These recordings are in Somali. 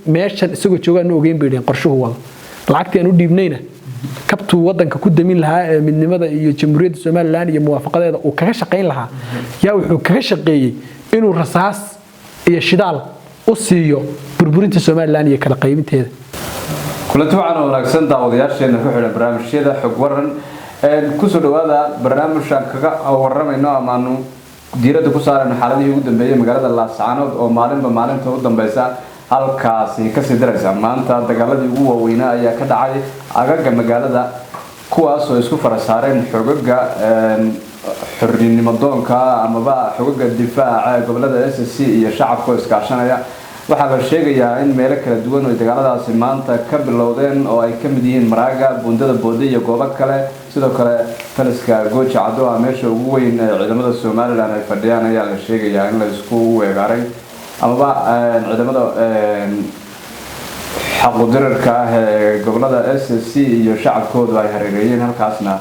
Meeshan isagoo joogaan ogeyn bay dhaheen qorshuhu wada. Lacagtii aan u dhiibnayna kabtuu wadanka ku damin lahaa ee midnimada iyo Jamhuuriyadda Somaliland iyo muwaafaqadeeda uu kaga shaqayn lahaa, yaa wuxuu kaga shaqeeyey inuu rasaas iyo shidaal u siiyo burburinta Somaliland iyo kala qaybinteeda. Kulanti wacan oo wanaagsan, daawadayaasheena ku xidhan barnaamijyada Xog Waran. Kusoo dhawaada barnaamijaan kaga waramayno amaanu diiradda ku saarayno xaaladihii ugu dambeeyay magaalada Laascaanood oo maalinba maalinta u dambeysa halkaasi kasii daraysa. Maanta dagaaladii ugu waaweynaa ayaa ka dhacay agaga magaalada, kuwaasoo isku fara saareen xogaga xornimo doonka amaba xogaga difaaca ee gobolada SSC iyo shacabka oo iskaashanaya. Waxaa la sheegayaa in meelo kala duwan ay dagaaladaasi maanta ka bilowdeen, oo ay ka mid yihiin Maraaga, Buundada Boode iyo goobo kale. Sidoo kale taliska Gooja Caddo ah, meesha ugu weyn ee ciidamada Somaliland ay fadhiyaan, ayaa la sheegayaa in la isku weegaaray amaba ciidamada xaqudirarka ah ee gobolada SSC iyo shacabkoodu ay hareereeyeen, halkaasna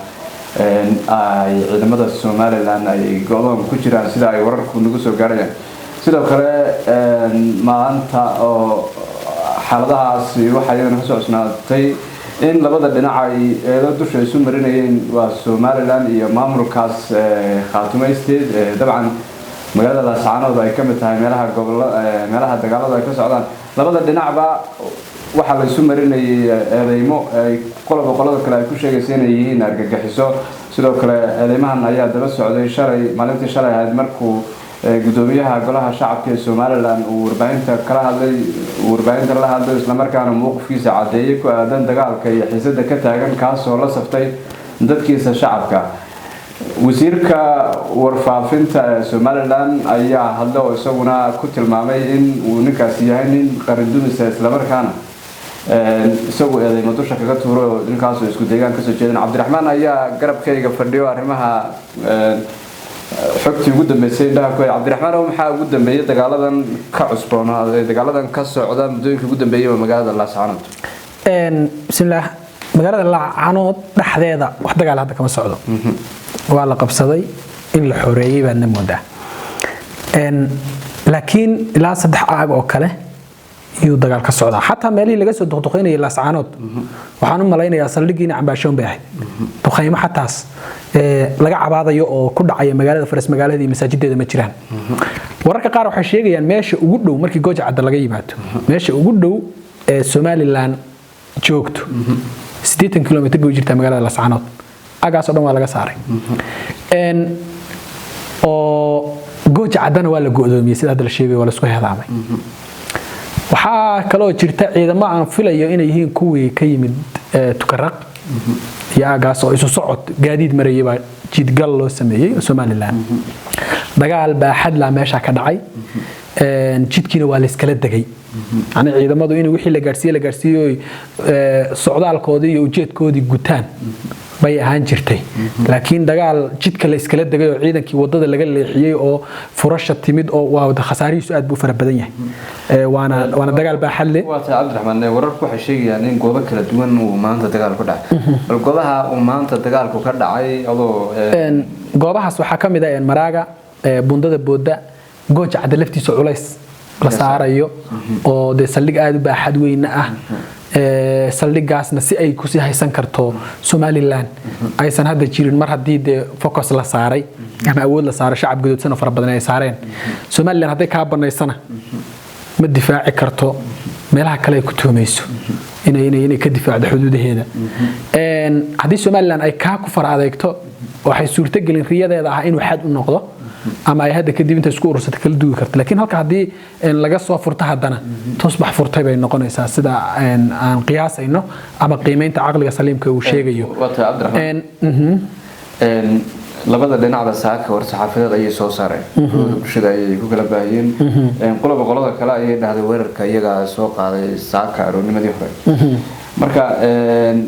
ay ciidamada Somaliland ay go'doon ku jiraan, sida ay wararku nagu soo gaarayaan. Sidoo kale maanta oo xaaladahaasi waxaa iyadana kasoo cusnaatay in labada dhinac ay eedo dusha isu marinayeen, waa Somaliland iyo maamulkaas Khaatumo State. Dabcan magaalada Laascaanood ay kamid tahay meelaha gobolo meelaha dagaaladu ay ka socdaan. Labada dhinacba waxaa la isu marinayay eedeymo ay qoloba qolada kale ay ku sheegaysa inay yihiin argagixiso. Sidoo kale eedeymahan ayaa daba socday shalay, maalintii shalay ahayd, markuu gudoomiyaha Golaha Shacabka ee Somaliland uu warbaahinta kala hadlay, warbaahinta la hadlay, islamarkaana mowqifkiisa caddeeyay ku aadan dagaalka iyo xiisada ka taagan, kaasoo la saftay dadkiisa shacabka. Wasiirka warfaafinta ee Somaliland ayaa hadlay oo isaguna ku tilmaamay in uu ninkaasi yahay nin qarindumisa, islamarkaana isagu eedeymo dusha kaga tuuro ninkaasoo isku deegaan kasoo jeedan. Cabdiraxmaan ayaa garabkayga fadhiyo, arrimaha xogtii ugu dambeysay indhaha ku. Cabdiraxmaan, maxaa ugu dambeeyay dagaaladan ka cusboonaaday, dagaaladan ka socda muddooyinkii ugu dambeeyay magaalada Laascaanood? Bismillaah. Magaalada Laascaanood dhexdeeda wax dagaal hadda kama socdo. Waa la qabsaday, in la xoreeyey baadna moodaa, laakiin ilaa 3 aag oo kale yuu dagaal ka socdaa. Xataa meelihii laga soo duqduqaynayay Laascaanood, waxaan u malaynayaa saldhiggiina Cambaashoon bay ahayd, duqaymo xataas laga cabaadayo oo ku dhacaya magaalada, faras magaalada iyo masaajideeda ma jiraan. Wararka qaar waxay sheegayaan meesha ugu dhow markii Gooja Cadda laga yimaado, meesha ugu dhow ee Somaliland joogto 80 kilomitr bay u jirtaa magaalada Laascaanood. Agaasoo dhan waa laga saaray oo Gooja Caddana waa la go'doomiyey. Sida hadda la sheegayo, waa la isku hedaamay. Waxaa kaloo jirta ciidamo aan filayo inay yihiin kuwii ka yimid Tukaraq iyo aagaas oo isu socod gaadiid marayay baa jidgal loo sameeyey Somaliland. Dagaal baaxad laa meesha ka dhacay, jidkiina waa la iskala degay. Yani ciidamadu in wixii la gaadhsiiye la gaadhsiiyo, socdaalkoodii iyo ujeedkoodii gutaan bay ahaan jirtay, laakiin dagaal jidka la iskala degay oo ciidankii wadada laga leexiyey oo furasha timid oo waa khasaarihiisu aad buu fara badan yahay, waana dagaal baaxad leh. Waa tahay, Cabdiraxmaan. Wararku waxay sheegayaan in goobo kala duwan uu maanta dagaal ku dhacay. Bal goobaha uu maanta dagaalku ka dhacay adoo Goobahaas waxaa ka mid ah Maraaga, Bundada Booda, Gooja Cadda laftiisa culays la saarayo oo dee saldhig aada u baaxad weyne ah. Saldhigaasna si ay kusii haysan karto Somaliland aysan hadda jirin, mar haddii dee focus la saaray ama awood la saaray, shacab gadoodsan oo fara badan ay saareen. Somaliland hadday kaa banaysana ma difaaci karto meelaha kale ay ku tuhmayso inay ka difaacdo xuduudaheeda. Haddii Somaliland ay kaa ku fara adeegto, waxay suurtogelin riyadeeda ah inuu xad u noqdo ama ay hadda kadib inta isku urursata kala dugi karto. Laakiin halka haddii laga soo furto, haddana tusbax furtay bay noqonaysaa, sida aan qiyaasayno ama qiimeynta caqliga saliimka uu sheegayo. Waa tahay, Cabdiraxmaan. Labada dhinacda saaka war saxaafadeed ayay soo saareen, bulshada ayay ku kala baahiyeen. Qoloba qolada kale ayay dhahday weerarka iyagaa soo qaaday saaka aroornimadii hore. Marka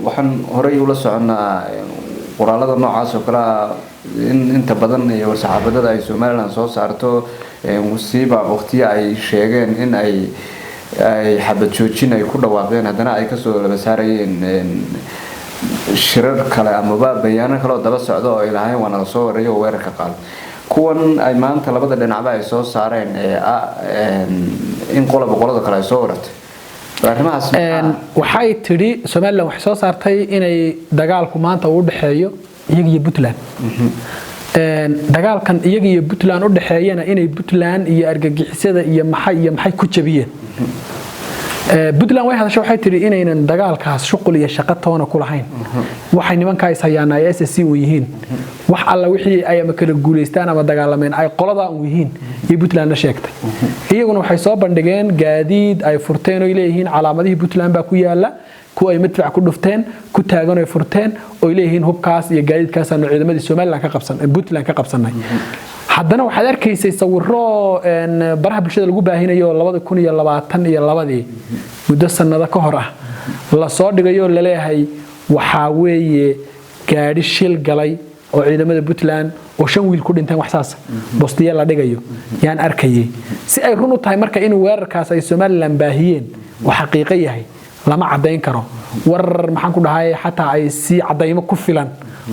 waxaan horey ula soconnaa qoraalada noocaas oo kale ah in inta badan iyo war-saxaafadada ay Somaliland soo saarto, siiba waqtiyo ay sheegeen in ay xabad joojin ay ku dhawaaqeen, haddana ay kasoo laba saarayeen shirar kale amaba bayaano kale oo daba socda oo ay lahaayeen waa nala soo wareeyo oo weerarka qaado. Kuwan ay maanta labada dhinacba ay soo saareen ee ah in qoloba qolada kale ay soo waratay. Arrimahaas? Waxay tidhi Somaliland waxay soo saartay inay dagaalku maanta uu dhexeeyo iyaga iyo Puntland. Dagaalkan iyaga iyo Puntland u dhexeeyana inay Puntland iyo argagixisada iyo maxay iyo maxay ku jabiyeen. Puntland way hadashay, waxay tidhi inaynan dagaalkaas shuqul iyo shaqo toona ku lahayn, waxay nimankaa is hayaan ay SSC u yihiin, wax alla wixii ay ama kala guulaystaan ama dagaalameen ay qoladaa u yihiin iyo Puntlandna sheegtay. Iyaguna waxay soo bandhigeen gaadiid ay furteen oo leeyihiin calaamadihii Puntland baa ku yaala, kuwa ay madfac ku dhufteen ku taagan ay furteen oo leeyihiin hubkaas iyo gaadiidkaasaanu ciidamadii Somaliland ka qabsan, Puntland ka qabsanay. Haddana waxaad arkaysay sawiro baraha bulshada lagu baahinayo 2022-dii, muddo sanado ka hor ah, lasoo dhigayo, laleeyahay waxaa weeye gaadhi shil galay oo ciidamada Puntland oo 5 wiil ku dhinteen, wax saas bostiya la dhigayo yaan arkayay. Si ay run u tahay marka in weerarkaas ay Somaliland baahiyeen oo xaqiiqo yahay lama caddayn karo. Warar maxaan ku dhahay xataa ay si caddaymo ku filan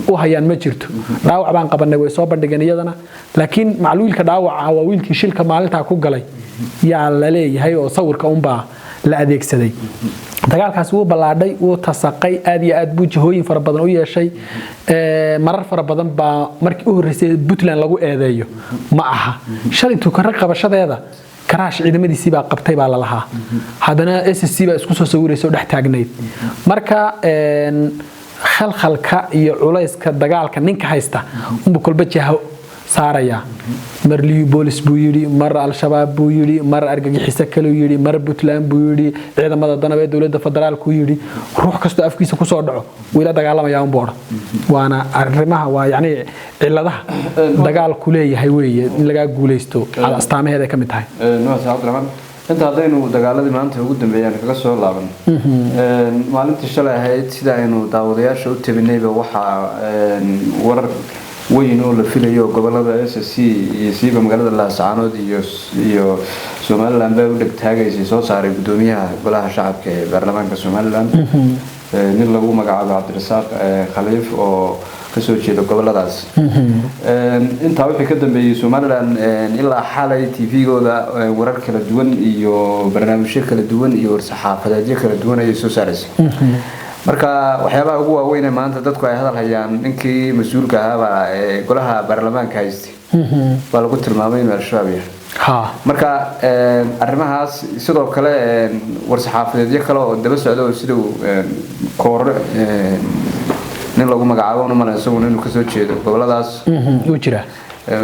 u hayaan ma jirto. Dhaawac baan qabanay way soo bandhigeen iyadana, laakiin macluwiilka dhaawaca waa wiilkii shilka maalintaa ku galay yaa la leeyahay oo sawirka unbaa la adeegsaday. Dagaalkaasi wuu ballaadhay, wuu tasaqay, aad iyo aad buu jihooyin fara badan u yeeshay. Marar fara badan baa markii u horreysay Puntland lagu eedeeyo ma aha. Shalay Tukaro qabashadeeda Karaash ciidamadiisii baa qabtay baa lalahaa, haddana SSC baa isku soo sawiraysa oo dhex taagnayd. Marka khalkhalka iyo culayska dagaalka ninka haysta unba kolba jaho saaraya. Mar Liyu Boolis buu yidhi, mar Al-Shabaab buu yidhi, mar argagixiso kaleu yidhi, mar Puntland buu yidhi, ciidamada danab ee dowladda federaalku yidhi. Ruux kastoo afkiisa kusoo dhaco wuu ila dagaalamaya unbuu odhan. Waana arrimaha, waa yacni ciladaha dagaalku leeyahay weeye, in lagaa guulaysto astaamaheeda ka mid tahay. Nuux Cabdiraxmaan, inta haddaynu dagaaladii maanta ugu dambeeyaan kaga soo laaban, maalintii shalay ahayd sida aynu daawadayaasha u tabinayba waxaa warar weyn oo la filayo gobolada SSC iyo siiba magaalada Laascaanood iyo Somaliland bay u dhegtaagaysay soo saaray gudoomiyaha golaha shacabka ee baarlamaanka Somaliland, nin lagu magacaabo Cabdirasaaq Khaliif oo kasoo jeeda goboladaas. Intaa wixii ka dambeeyey Somaliland ilaa xalay TV-gooda warar kala duwan iyo barnaamijyo kala duwan iyo war-saxaafadeedyo kala duwan ayay soo saaraysay. Marka waxyaabaha ugu waaweyn ee maanta dadku ay hadal hayaan, ninkii mas-uulka ahaabaa ee golaha baarlamaanka haystay baa lagu tilmaamay inuu Al-Shabaab yahay. Marka arrimahaas sidoo kale war-saxaafadeedyo kale oo daba socda oo siduu Koore nin lagu magacaabo umale isaguna inuu kasoo jeedo goboladaas wuu jiraa.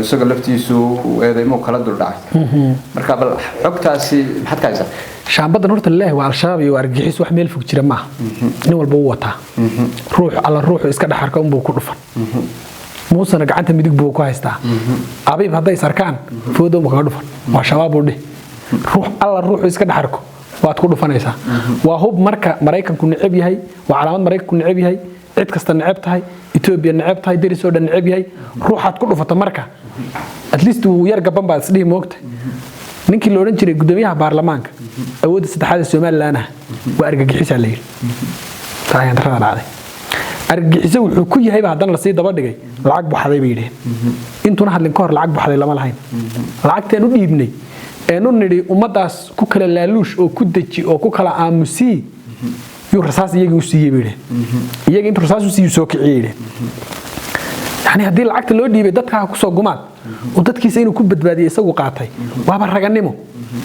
Isaga laftiisu eedeymo kala duldhacay. Marka bal xogtaasi maxaad ka haysaa? Shaambadan horta laleeyahay waa Al-Shabaab iyo argagixis wax meel fog jira maaha. Nin walba wuu wataa, ruux alla ruuxu iska dhex arka unbuu ku dhufan. Muusena gacanta midig buu ku haystaa. Abiib hadday is arkaan foodomu kaga dhufan, waa Shabaab buu dhih. Ruux alla ruuxu iska dhex arko waad ku dhufanaysaa. Waa hub marka Maraykanku neceb yahay, waa calaamad Maraykanku neceb yahay, cid kasta neceb tahay, Etoobiya neceb tahay, deris oo dhan neceb yahay. Ruuxaad ku dhufato marka at least wuu yar gaban baad isdhihi moogta. Ninkii la odhan jiray gudoomiyaha baarlamaanka awoodda saddexaad ee Somaliland ah waa argagixisaa la yidhi. Taageerada dhacday argagixiso wuxuu ku yahayba haddana lasii daba dhigay lacag buxaday bay yidhaheen. Intuuna hadlin ka hor lacag buxaday lama lahayn. Lacagteen u dhiibnay eenu nidhi ummaddaas ku kala laaluush oo ku deji oo ku kala aamusii yuu rasaas iyagii u siiyey bay yidhaheen. Iyagii intuu rasaas u siiyey soo kiciyey yidhaheen. Yani haddii lacagta loo dhiibay dadkaa kusoo gumaad oo dadkiisa inuu ku badbaadiyo isagu qaatay, waaba raganimo.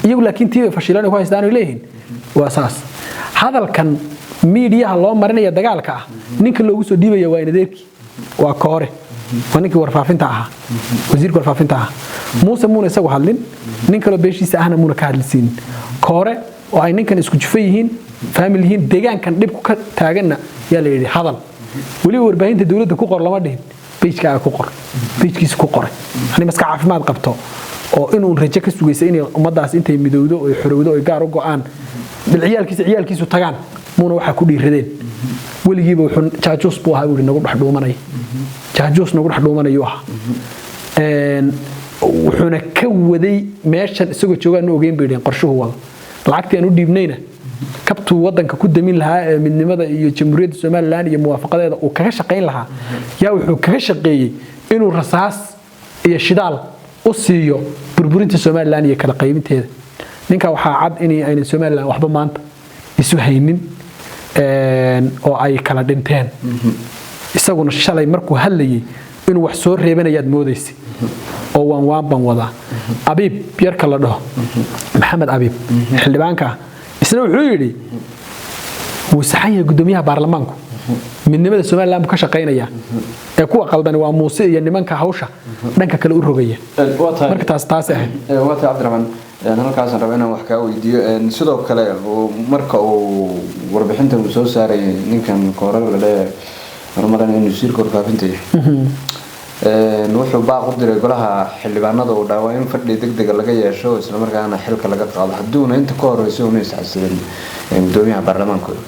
Iyagu laakiin tii bay fashilan ku haystaan oo leeyihiin waa saas. Hadalkan miidiyaha loo marinaya dagaalka ah ninka loogu soo dhiibaya waa inadeerkii, waa Koore, waa ninkii warfaafinta ahaa, wasiirka warfaafinta ahaa. Muuse muuna isagu hadlin, nin kaloo beeshiisa ahna muuna ka hadlisiinin. Koore oo ay ninkan isku jufo yihiin, faamil yihiin, deegaankan dhibku ka taaganna yaa la yidhi hadal. Weliba warbaahinta dowladda ku qor lama dhihin, page-kaaga ku qor, page-kiisa ku qoray. Yani maska caafimaad qabto oo inuu rajo ka sugaysa inay ummadaas intay midowdo oy xorowdo oy gaar u go'aan bal ciyaalkiisa ciyaalkiisu tagaan muuna waxaa ku dhiiradeen. Weligiiba wuxuu jaajuus buu ahaa buu yidhi, nagu dhex dhuumanaya, jaajuus nagu dhex dhuumanayuu ahaa. Wuxuuna ka waday meeshan isagoo joogaan ogeyn bay yidheen qorshuhu wado. Lacagtii aan u dhiibnayna kabtuu wadanka ku damin lahaa ee midnimada iyo Jamhuuriyadda Somaliland iyo muwaafaqadeeda uu kaga shaqayn lahaa yaa wuxuu kaga shaqeeyey inuu rasaas iyo shidaal u siiyo burburinta Somaliland iyo kala qaybinteeda. Ninka waxaa cad in aynan Somaliland waxba maanta Isu haynin oo ay kala dhinteen. Isaguna shalay markuu hadlayay inuu wax soo reebanayaad moodaysay oo waan waan ban wadaa. Abiib yarka la dhaho, Maxamed Abiib, xildhibaanka ah, isna wuxuu yidhi wuu saxan yahay gudoomiyaha baarlamaanku, midnimada Somaliland buu ka shaqaynayaa, ee kuwa qaldani waa Muuse iyo nimanka hawsha dhanka kale u rogaya. Marka taas taasi ahayd. Waa tahay, Cabdiraxmaan, halkaasaan raba inaan wax kaa weydiiyo. Sidoo kale marka uu warbixintan uu soo saarayay ninkan koorar la leeyahay, horumaran inuu wasiirka warfaafinta yahay, wuxuu baaq u diray golaha xildhibaanada uu dhaawaa in fadhi degdega laga yeesho, islamarkaana xilka laga qaado hadduuna inta ka horeysa una iscasilin gudoomiyaha baarlamaankooda.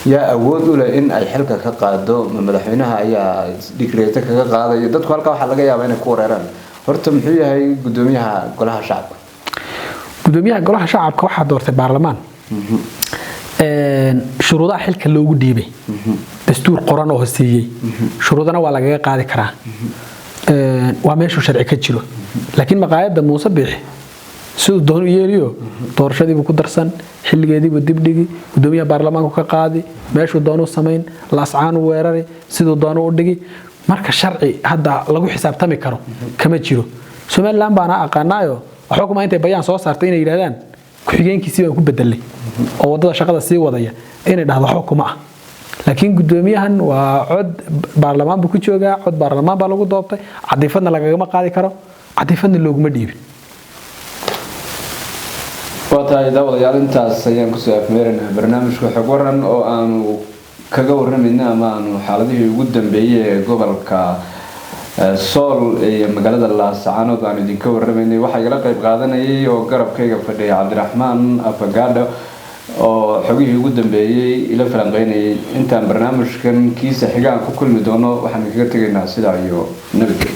Yaa awood u leh in ay xilka ka qaado? Ma madaxweynaha ayaa digreeto kaga qaadaya? Dadku halkaa waxaa laga yaabaa inay ku wareeraan. Horta muxuu yahay gudoomiyaha golaha shacabka? Gudoomiyaha golaha shacabka waxaa doortay baarlamaan. Shuruudaha xilka loogu dhiibay dastuur qoran oo siiyey, shuruudana waa lagaga qaadi karaa. Waa meeshuu sharci ka jiro, laakiin maqaayadda Muuse Biixi siduu doon u yeeliyo, doorashadiibuu ku darsan, xilligeediibuu dibdhigi, gudoomiyaha baarlamaanku ka qaadi, meeshuu doonuu samayn, laascaanu weerari, siduu doonu u dhigi. Marka sharci hadda lagu xisaabtami karo kama jiro Somaliland baana aqaanaayo. Waxba kuma intay bayaan soo saartay inay yidhahdaan ku-xigeenkiisii baan ku bedelay oo wadada shaqada sii wadaya inay dhahdo, waxba kuma ah. Laakiin gudoomiyahan waa cod baarlamaan buu ku joogaa, cod baarlamaan baa lagu doobtay, cadiifadna lagagama qaadi karo, cadiifadna looguma dhiibin. Waa tahay, daawadayaal, intaas ayaan kusoo afmeeraynaa barnaamijka Xog Waran oo aanu kaga waramayna ama aanu xaaladihii ugu dambeeyey ee gobolka Sool iyo magaalada Laascaanood aanu idinka waramaynay. Waxaa igala qayb qaadanayay oo garabkayga fadhiyay Cabdiraxmaan Afagaadho oo xogihii ugu dambeeyey ila falanqeynayay. Intaan barnaamijkan kiisa xigaan ku kulmi doono, waxaan kaga tegaynaa sidaa iyo nabadgelyo.